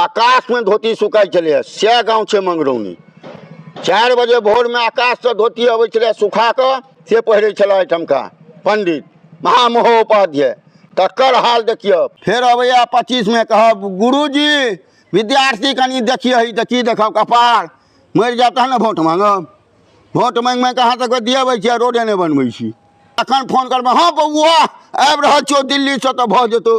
आकाशमे धोती सुखाइ छलैए, सएह गाँव छै मंगरौनी। 4 बजे भोरमे आकाशसँ धोती अबै छलै सुखा कऽ, से पहिरै छलै एहिठमका पंडित महामहोपाध्याय। तकर हाल देखियौ। फेर अबैया 25मे, कहब गुरुजी विद्यार्थी कनि देखियै, देखी देखब कपार मरि जायब तहन ने वोट मांगब। वोट मांगि मांगि कऽ अहाँ सबके दिअबै छी आ रोडे नहि बनबै छी। अखन फोन करबै, हँ बौआ आबि रहल छियौ दिल्लीसँ तऽ भऽ जेतौ।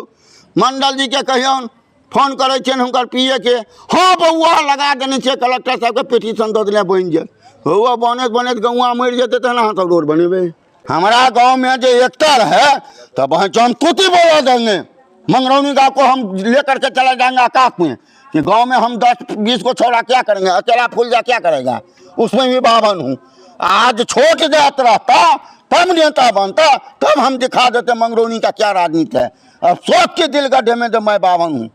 मण्डल जीके कहियौन, फोन करै छियनि हुनकर पी ए के, हँ बौआ लगा देने छियै कलेक्टर साहबके, पिटीशन दऽ देने बनि जायत। बौआ बनैत बनैत गौआँ मरि जेतै तहन अहाँ सब रोड बनेबै। हमारा गांव में जो एकता रहे तब वहाँ हम तूती बोला देंगे, मंगरौनी गांव को हम लेकर के चला जाएंगे आकाश में कि गांव में हम 10-20 को छोड़ा क्या करेंगे, अकेला फूल जा क्या करेगा, उसमें भी बावन हूँ। आज छोट जात रहता तब नेता बनता, तब हम दिखा देते मंगरौनी का क्या राजनीति है। अब सोच के दिल गड्ढे में जब मैं बावन हूँ,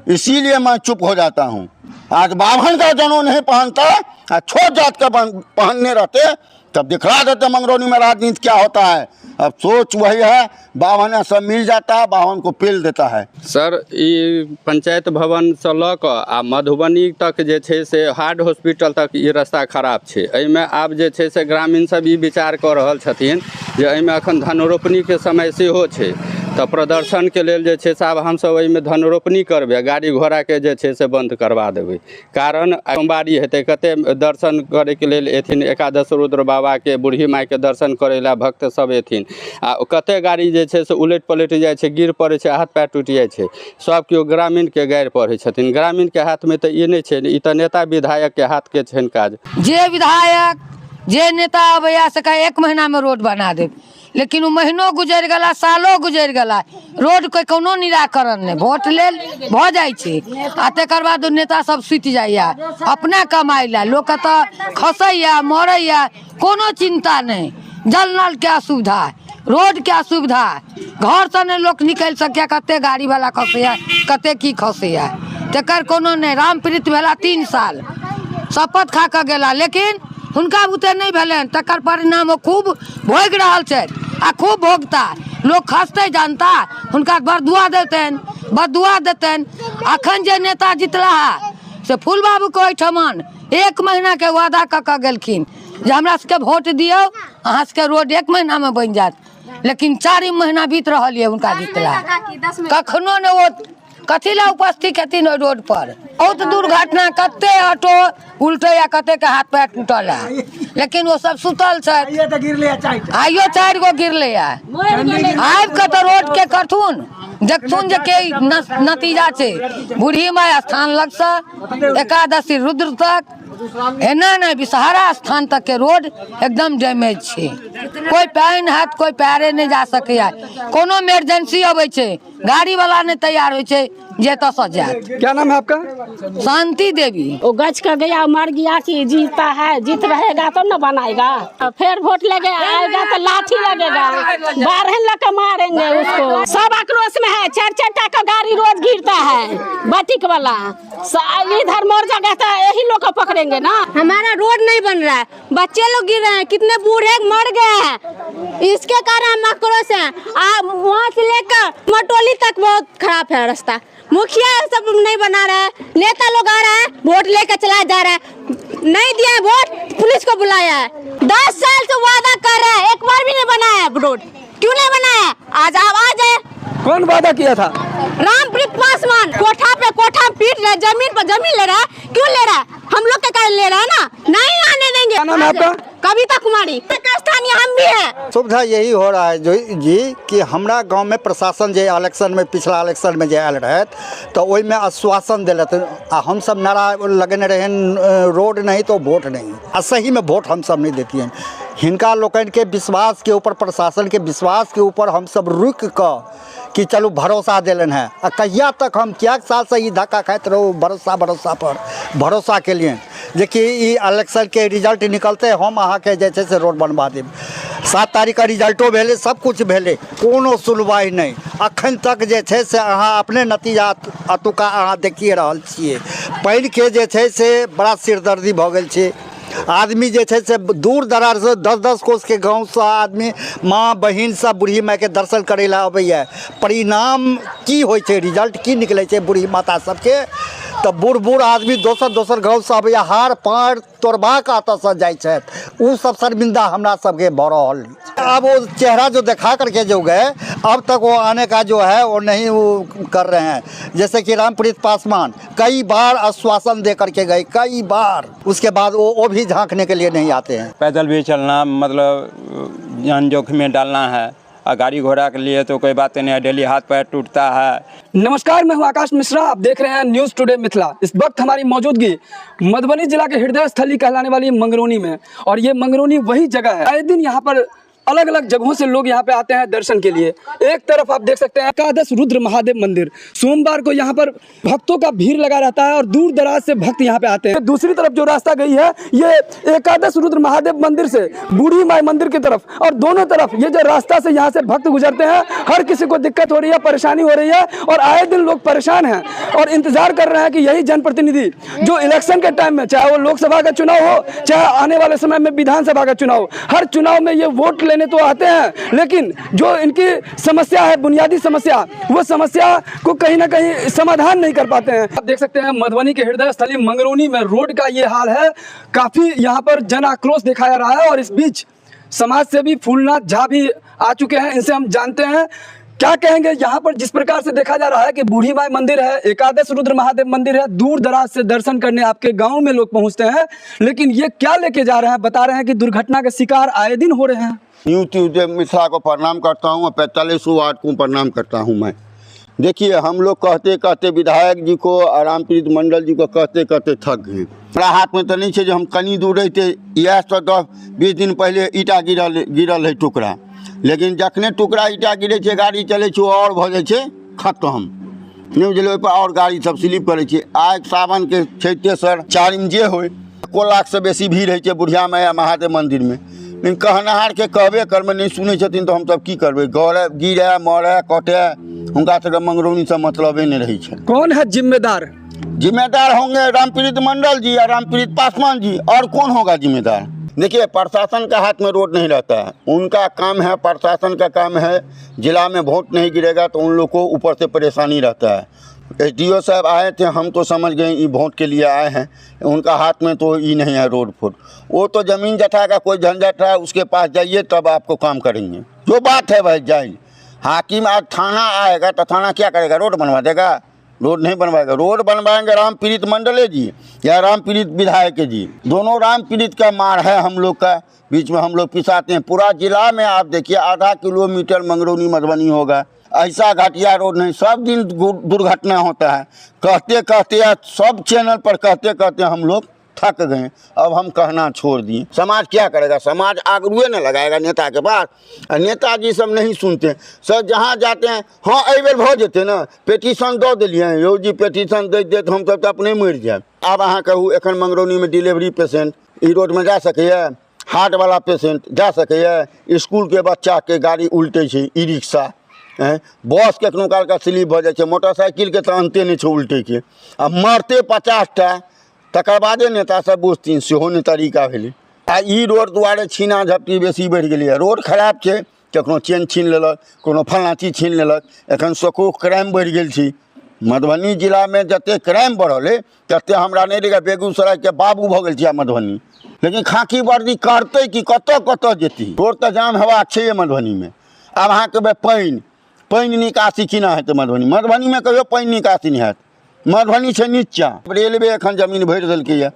इसीलिए मैं चुप हो जाता हूँ। आज बावन का जनो नहीं पहनता, और छोट जात का पहनने रहते तब दिखला देते मंगरौनी में राजनीति क्या होता है। अब सोच वही है, बावन सब मिल जाता है, बावन को पेल देता है। सर, ई पंचायत भवनसँ लऽ कऽ आ मधुबनी तक जे छै से हार्ट हॉस्पिटल तक ई रास्ता खराब छै। एहिमे आब जे छै से ग्रामीण सब ई विचार कऽ रहल छथिन जे एहिमे अखन धन रोपनीके समय सेहो छै, तऽ प्रदर्शनके लेल जे छै से आब हमसब एहिमे धन रोपनी करबै, गाड़ी घोड़ाके जे छै से बन्द करबा देबै। कारण सोमवारी हेतै, कते दर्शन करैके लेल एथिन, एकादश रुद्र बाबाके बूढ़ी माइके दर्शन करै लए भक्त सब एथिन, आ कते गाड़ी जे छै से उलटि पलटि जाइ छै, गिर पड़ै छै, हाथ पैर टूटि जाइ छै। सब केओ ग्रामीणके गारि पढ़ै छथिन। ग्रामीणके हाथमे तऽ ई नहि छै, ई तऽ नेता विधायकके हाथके छनि काज। जे विधायक जे नेता अबैया से कहै 1 महीनामे रोड बना देब, लेकिन ओ महीनो गुजरि गेला, सालो गुजरि गेला, रोडके कोनो निराकरण नहि। वोट लेल भऽ जाइ छै आ तकर बाद ओ नेता सब सुति जाइया अपना कमाइ लए। लोक एतऽ खसैया मरैया, कोनो चिन्ता नहि। जल नलके असुविधा, रोडके असुविधा, घरसँ नहि लोक निकलि सकैया, कते गाड़ीवला खसैया, कते की खसैया, तकर कोनो नहि। रामप्रीत भेला 3 साल शपथ खा कऽ गेला, लेकिन हुनका बुते नहि भेलनि, तकर परिणाम ओ खूब भोगि रहल छथि आ खूब भोगता। लोक खसतै जनता हुनका बदुआ देतनि, बदुआ देतनि। अखन जे नेता जितला है से फूल बाबूके ओहिठमन 1 महीनाके वादा कऽ कऽ गेलखिन जे हमरा सबके वोट दियौ, अहाँ सबके रोड 1 महीनामे बनि जायत, लेकिन 4 महीना बीत रहल यऽ हुनका जितला, कखनो ने ओ कथी लए उपस्थित हेथिन ओहि रोड पर। बहुत दुर्घटना, कते ऑटो उलटैया, कते के हाथ पैर टूटल है, लेकिन ओ सब सुतल छथि। आइयो 4 गो गिरले है। आबि कऽ तऽ रोड के करथुन, देखथुन जे के नतीजा छै। बूढ़ी माय स्थान लगसँ एकादशी रुद्र तक एना नहि, विषहारा स्थान तक के रोड एकदम डैमेज छै। कोइ पानि हैत, कोइ पैरे नहि जा सकैया। कोनो इमरजेंसी अबै छै, गाड़ी वाला नहीं तैयार होइ छै जे एतऽसँ जायत। क्या नाम है आपका? शांति देवी। वो गच कर गया, मर गया कि जीता है, जीत रहेगा तब ना बनाएगा। फिर वोट लेके आएगा तो लाठी लगेगा, 12 लग मारेंगे उसको। सब आक्रोश में है, 4-4 का गाड़ी रोज गिरता है बटिक वाला। इधर मोर जगह तो यही लोग को पकड़ेंगे ना। हमारा रोड नहीं बन रहा है, बच्चे लोग गिर रहे हैं, कितने बूढ़े मर गए हैं, इसके कारण हम आक्रोश हैं। वहाँ से लेकर मटोली तक बहुत खराब है रास्ता। मुखिया सब नहीं बना रहा है, नेता लोग आ रहा है वोट लेकर चला जा रहा है, नहीं दिया है वोट पुलिस को बुलाया है। 10 साल से वादा कर रहा है, एक बार भी नहीं बनाया है रोड, क्यों नहीं बनाया? आज आप आ जाए। कौन वादा किया था? रामप्रीत पासवान। कोठा पे कोठा पीट रहा है, जमीन पर जमीन ले रहा है, क्यों ले रहा है? हम लोग के कारण ले रहा है ना, नहीं आने देंगे। क्या नाम है आपका? कविता कुमारी। स्थानीय हम भी हैं। सुविधा यही हो रहा है जो जी कि हमरा गांव में प्रशासन जे इलेक्शन में पिछला इलेक्शन में जे आयल रहे तो ओहि में आश्वासन दिलत आ हम सब नारा लगेने रहन, रोड नहीं तो वोट नहीं, आ सही में वोट हम सब नहीं देतियन। हिनका लोकनि के विश्वास के ऊपर, प्रशासन के विश्वास के ऊपर हम सब रुक कऽ कि चलू भरोसा देलन है। आ कहिया तक हम क्या साल से ई धक्का खाइत रहू भरोसा भरोसा पर भरोसा के लिए जे कि ई इलेक्शन के रिजल्ट निकलते हम अहाँके जे छै से रोड बनवा देब। 7 तारीख के रिजल्टो भेलै, सब कुछ भेलै, कोनो सुनवाइ नहि। अखन तक जे छै से अहाँ अपने नतीजा अतुका अहाँ देखिए रहल छियै। पानिके जे छै से बड़ा सिरदर्दी भऽ गेल छै। आदमी जे छै से दूर दराजसँ 10-10 कोसके गाँवसँ आदमी माँ बहिन सब बूढ़ी मायके दर्शन करै लए अबैए। परिणाम की होइ छै, रिजल्ट की निकलै छै बूढ़ी माता सबके, तऽ बूढ़ बूढ़ आदमी दोसर दोसर गाँवसँ अबैए, हाड़ पाँड़ तोड़बा कऽ एतऽसँ जाइ छथि। ओ सब शर्मिंदा हमरा सबके भऽ रहल अछि। अब वो चेहरा जो देखा करके जो गए, अब तक वो आने का जो है वो नहीं वो कर रहे हैं। जैसे कि रामप्रीत पासवान कई बार आश्वासन दे करके गए, कई बार, उसके बाद वो भी झांकने के लिए नहीं आते हैं। पैदल भी चलना मतलब जान जोखिम में डालना है, और गाड़ी घोड़ा के लिए तो कोई बात नहीं है, डेली हाथ पैर टूटता है। नमस्कार, मैं हूं आकाश मिश्रा, आप देख रहे हैं न्यूज़ टुडे मिथिला। इस वक्त हमारी मौजूदगी मधुबनी जिला के हृदय स्थली कहलाने वाली मंगरौनी में, और ये मंगरौनी वही जगह है। आए दिन यहाँ पर अलग अलग जगहों से लोग यहाँ पे आते हैं दर्शन के लिए। एक तरफ आप देख सकते हैं एकादश रुद्र महादेव मंदिर, सोमवार को यहाँ पर भक्तों का भीड़ लगा रहता है और दूर दराज से भक्त यहाँ पे आते हैं। दूसरी तरफ जो रास्ता गई है ये एकादश रुद्र महादेव मंदिर से बूढ़ी माई मंदिर की तरफ, और दोनों तरफ ये जो रास्ता से यहाँ से भक्त गुजरते हैं, हर किसी को दिक्कत हो रही है, परेशानी हो रही है, और आए दिन लोग परेशान हैं और इंतजार कर रहे हैं कि यही जनप्रतिनिधि जो इलेक्शन के टाइम में, चाहे वो लोकसभा का चुनाव हो, चाहे आने वाले समय में विधानसभा का चुनाव हो, हर चुनाव में ये वोट लेने तो आते हैं, लेकिन जो इनकी समस्या है, बुनियादी समस्या, वो समस्या को कहीं ना कहीं समाधान नहीं कर पाते हैं। आप देख सकते हैं मधुबनी के हृदय स्थली मंगरौनी में रोड का ये हाल है। काफ़ी यहाँ पर जन आक्रोश दिखाया जा रहा है, और इस बीच समाज सेवी फूलनाथ झा भी आ चुके हैं, इनसे हम जानते हैं क्या कहेंगे। यहाँ पर जिस प्रकार से देखा जा रहा है कि बूढ़ी माई मंदिर है, एकादश रुद्र महादेव मंदिर है, दूर दराज से दर्शन करने आपके गांव में लोग पहुंचते हैं, लेकिन ये क्या लेके जा रहे हैं, बता रहे हैं कि दुर्घटना के शिकार आए दिन हो रहे हैं। न्यूज टुडे मिथिला को प्रणाम करता हूँ और 45 वार्ड को प्रणाम करता हूँ मैं। देखिए, हम लोग कहते कहते विधायक जी को और रामप्रीत मंडल जी को कहते कहते थक गए। हमारा हाथ में तो नहीं है जो हम कनी दूर रहते, इएह से 10-20 दिन पहले ईटा गिरल गिरल है टुकड़ा, लेकिन जखने टुकड़ा ईटा गिरे छै, गाड़ी चलै छै, आओर भऽ जाइ छै खत्म। नहि बुझलियै, ओहिपर आओर गाड़ी सब स्लिप करै छै। आइ सावनके छै तेसर चारिम जे होइ, 1 लाख से बेसी भीड़ होइ छै बुढ़िया माइ आ महादेव मन्दिरमे। लेकिन कहनहारके कहबे करबै, नहि सुनै छथिन तऽ हमसब की करबै? गड़े गिरे मरे कटे, हुनका सबके मंगरौनीसँ मतलबे नहि रहै छै। कौन है जिम्मेदार? जिम्मेदार होंगे रामप्रीत मंडल जी या रामप्रीत पासवान जी, और कौन होगा जिम्मेदार? देखिए, प्रशासन का हाथ में रोड नहीं रहता है, उनका काम है, प्रशासन का काम है, जिला में वोट नहीं गिरेगा तो उन लोग को ऊपर से परेशानी रहता है। SDO साहब आए थे, हम तो समझ गए ये वोट के लिए आए हैं, उनका हाथ में तो ये नहीं है रोड फोड। वो तो ज़मीन जथा का कोई झंझट है, उसके पास जाइए तब आपको काम करेंगे। जो बात है भाई जाइए। हाकिम आज थाना आएगा तो थाना क्या करेगा? रोड बनवा देगा? रोड नहीं बनवाएगा। रोड बनवाएंगे रामप्रीत मंडले जी या रामप्रीत विधायक जी, दोनों रामप्रीत का मार है हम लोग का, बीच में हम लोग पिसाते हैं। पूरा जिला में आप देखिए आधा किलोमीटर मंगरौनी मधुबनी होगा, ऐसा घटिया रोड नहीं, सब दिन दुर्घटना होता है। कहते कहते सब चैनल पर कहते कहते हम लोग थक गए, अब हम कहना छोड़ दिए। समाज क्या करेगा? समाज आगुए न लगाएगा नेता के पास, और नेताजी सब नहीं सुनते। सब जहाँ जाते हैं, हाँ एहि बेर भऽ जेतै ने, पिटीशन दऽ देलियै यौ जी, पिटीशन दैत दैत हमसब तऽ अपने मरि जायब। आब अहाँ कहू, एखन मंगरौनीमे डिलीवरी पेशेंट ई रोडमे जा सकैए? हार्टवला पेशेंट जा सकैए? इसकुलके बच्चाके गाड़ी उलटै छै ई रिक्शा, बस कखनो कालके स्लिप भऽ जाइ छै, मोटरसाइकिलके तऽ अन्ते नहि छै उलटैके। आ मरतै 50 टा तकर बादे नेता सब बुझथिन, सेहो नहि तरीका भेलै। आ ई रोड दुआरे छीना झपटी बेसी बढ़ि गेलैए। रोड खराब छै, कखनो चेन छीन लेलक, कोनो फल्लाँ चीज छीन लेलक। एखन सको क्राइम बढ़ि गेल छै मधुबनी जिलामे, जतेक क्राइम बढ़ल अइ ततेक हमरा नहि लगैए। बेगूसरायके बाबू भऽ गेल छै आब मधुबनी, लेकिन खाकी वर्दी करतै कि कतऽ कतऽ जेतै? रोड तऽ जाम हेबाक छैहे मधुबनीमे। आब अहाँके पानि निकासी केना हेतै मधुबनी? मधुबनीमे कहियो पानि निकासी नहि हैत, मधुबनी छै नीचाँ। रेलवे एखन जमीन भरि देलकैए,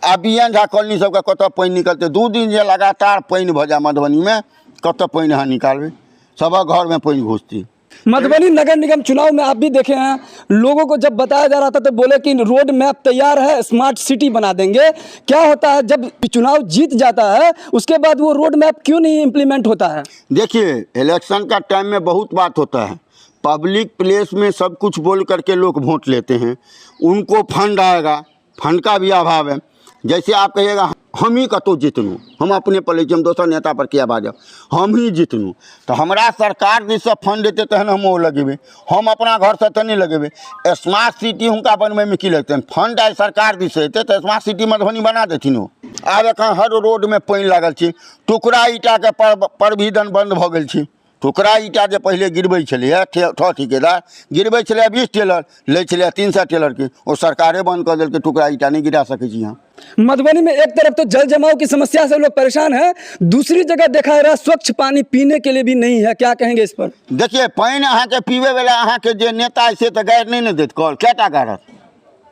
आ BN Jha colony सबके कतऽ पानि निकलतै? 2 दिन जे लगातार पानि भऽ जाय मधुबनीमे, कतऽ पानि अहाँ निकालबै? सबक घरमे पानि घुसतै। मधुबनी नगर निगम चुनाव में आप भी देखे हैं, लोगों को जब बताया जा रहा था तो बोले कि रोड मैप तैयार है, स्मार्ट सिटी बना देंगे। क्या होता है जब चुनाव जीत जाता है उसके बाद वो रोड मैप क्यों नहीं इम्प्लीमेंट होता है? देखिए, इलेक्शन का टाइम में बहुत बात होता है, पब्लिक प्लेस में सब कुछ बोल करके लोग वोट लेते हैं, उनको फंड आएगा, फंड का भी अभाव है। जैसे आप कहिएगा हम ही कतौ जितनू, हम अपने पर लै छी, हम दोसर नेता पर किया बाजब, हम ही जितनू, तऽ हमरा सरकार दिससँ फंड एतै तहन हम ओ लगेबै, हम अपना घरसँ तऽ नहि लगेबै। स्मार्ट सिटी हुनका बनबैमे की लगतनि? फंड आइ सरकार दिससँ एतै तऽ स्मार्ट सिटी मधुबनी बना देथिन ओ। आब एखन हर रोडमे पानि लागल छै, टुकड़ा ईटाके प्रोविजन बन्द भऽ गेल छै, टुकड़ा ईटा जे पहिले गिरबै छलैए, 6 ठिकेदार गिरबै छलैए, 20 टेलर लै छलैए, 300 टेलरके ओ सरकारे बंद कऽ देलकै, टुकड़ा ईटा नहि गिरा सकै छी अहाँ। मधुबनी में एक तरफ तो जल जमाव की समस्या से लोग परेशान हैं, दूसरी जगह देखा जा रहा है स्वच्छ पानी पीने के लिए भी नहीं है, क्या कहेंगे इस पर? देखिए, पानि अहाँके पीबैवला अहाँके जे नेता से तऽ गारि नहि ने देत, कल कएटा गाड़त,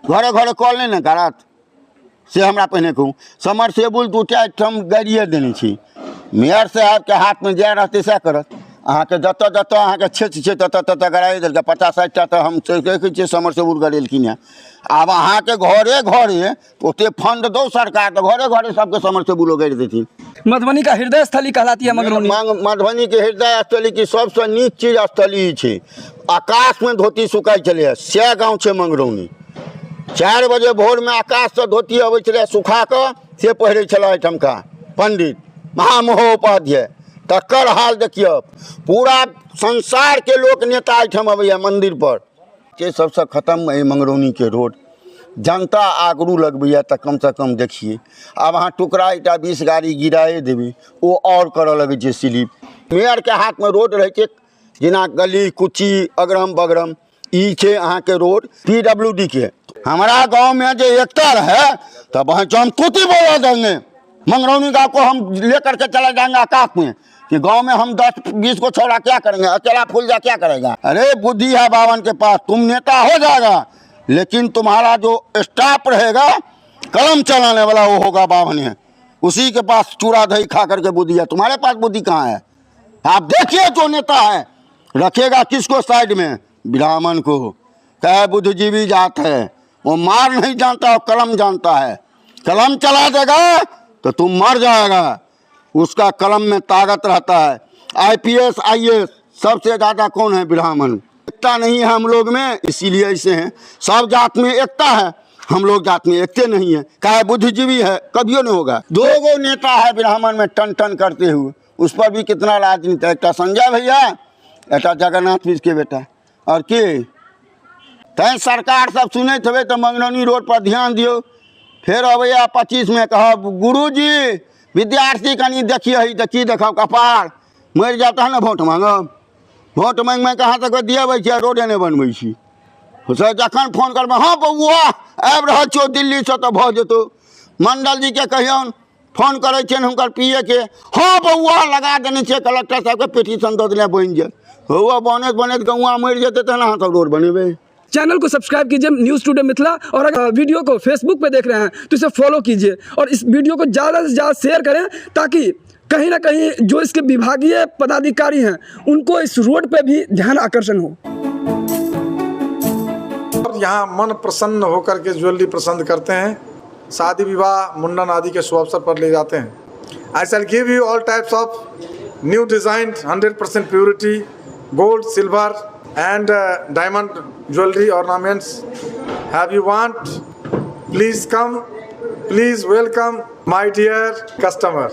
घरे घरे कल नहि ने गाड़त, से हमरा पहिने कहू। समरसेबुल 2 ठाम गाड़िए देने छी, मेयर साहबके हाथमे जएह रहतै सएह करत। अहाँके जतऽ जतऽ अहाँके क्षेत्र छै ततऽ ततऽ गराए देलकै, 50-60 टा तऽ हम देखै छियै समरसेबुल गरेलखिन हेँ। आब अहाँके घरे घरे ओते फंड दौ सरकार तऽ घरे घरे सबके समरसेबुलो गाड़ि देथिन। मधुबनी का हृदय स्थली कहलाती है मंगरौनी। मधुबनी के हृदय स्थली की सबसँ नीक चीज स्थली ई छै, आकाशमे धोती सुखाइ छलैए, सएह गाँव छै मंगरौनी। 4 बजे भोरमे आकाशसँ धोती अबै छलै सुखा कऽ, से पहिरै छलै एहिठामका पंडित महामहोपाध्याय, तकर हाल देखियौ। पूरा संसारके लोक नेता एहिठाम अबैए मन्दिर पर। से सबसँ खतम एहि मंगरौनीके रोड। जनता आगरू लगबैए तऽ कमसँ कम देखिए। आब अहाँ टुकड़ा ईटा 20 गाड़ी गिराए देबै, ओ आओर करऽ लगै छै स्लिप। मेयरके हाथमे रोड रहै छै, जेना गली कुची अगरम बगरम, ई छै अहाँके रोड PWD के। हमारा गाँव में जो एकता रहे तब वहाँ हम तूती बोला देंगे, मंगरौनी गाँव को हम लेकर के चला जाएंगे आकाश में कि गांव में हम 10-20 को छोड़ा क्या करेंगे, अकेला फूल जा क्या करेगा। अरे बुद्धि है बावन के पास, तुम नेता हो जाएगा लेकिन तुम्हारा जो स्टाफ रहेगा कलम चलाने वाला वो होगा बावन है, उसी के पास चूड़ा दही खा करके बुद्धि है, तुम्हारे पास बुद्धि कहाँ है। आप देखिए जो नेता है रखेगा किसको साइड में, ब्राह्मण को। कहे बुद्धिजीवी जात है, वो मार नहीं जानता, वो कलम जानता है। कलम चला देगा तो तुम मर जाएगा, उसका कलम में ताकत रहता है। IPS IAS सबसे ज़्यादा कौन है, ब्राह्मण। एकता नहीं है हम लोग में, इसीलिए ऐसे हैं। सब जात में एकता है, हम लोग जात में एकते नहीं है। कहे बुद्धिजीवी है, कभियो नहीं होगा। 2 गो नेता है ब्राह्मण में टन टन करते हुए, उस पर भी कितना राजनीति है। एक संजय भैया, एक जगन्नाथ मिश्र के बेटा, और के तैं सरकार सब सुनैत हेबै तऽ मंगरौनी रोड पर ध्यान दियौ। फेर अबैया 25 में कहब गुरुजी विद्यार्थी कनि देखिए तऽ की देखब, कपार मरि जायब तहन ने वोट मांगब। वोट मांगि मांगि कऽ अहाँ सबके दियबै छियै, रोडे नहि बनबै छी। से जखन फोन करबै, हँ बौआ आबि रहल छियौ दिल्लीसँ तऽ भऽ जेतौ। मंडल जीके कहियौन, फोन करै छियनि हुनकर PA के, हँ बौआ लगा देने छियै कलेक्टर साहबके, पिटीशन दऽ देने बनि जायत। हौआ बनैत बनैत गौआँ मरि जेतै तहन अहाँ सब रोड बनेबै। चैनल को सब्सक्राइब कीजिए न्यूज़ टुडे मिथिला, और अगर वीडियो को फेसबुक पे देख रहे हैं तो इसे फॉलो कीजिए और इस वीडियो को ज़्यादा से ज़्यादा शेयर करें, ताकि कहीं ना कहीं जो इसके विभागीय पदाधिकारी हैं उनको इस रोड पे भी ध्यान आकर्षण हो। और यहाँ मन प्रसन्न होकर के ज्वेलरी पसंद करते हैं, शादी विवाह मुंडन आदि के शुभ अवसर पर ले जाते हैं। I shall give you all types of new design, 100% purity, gold, silver and diamond jewelry ornaments. Have you want? Please come, please welcome my dear customer.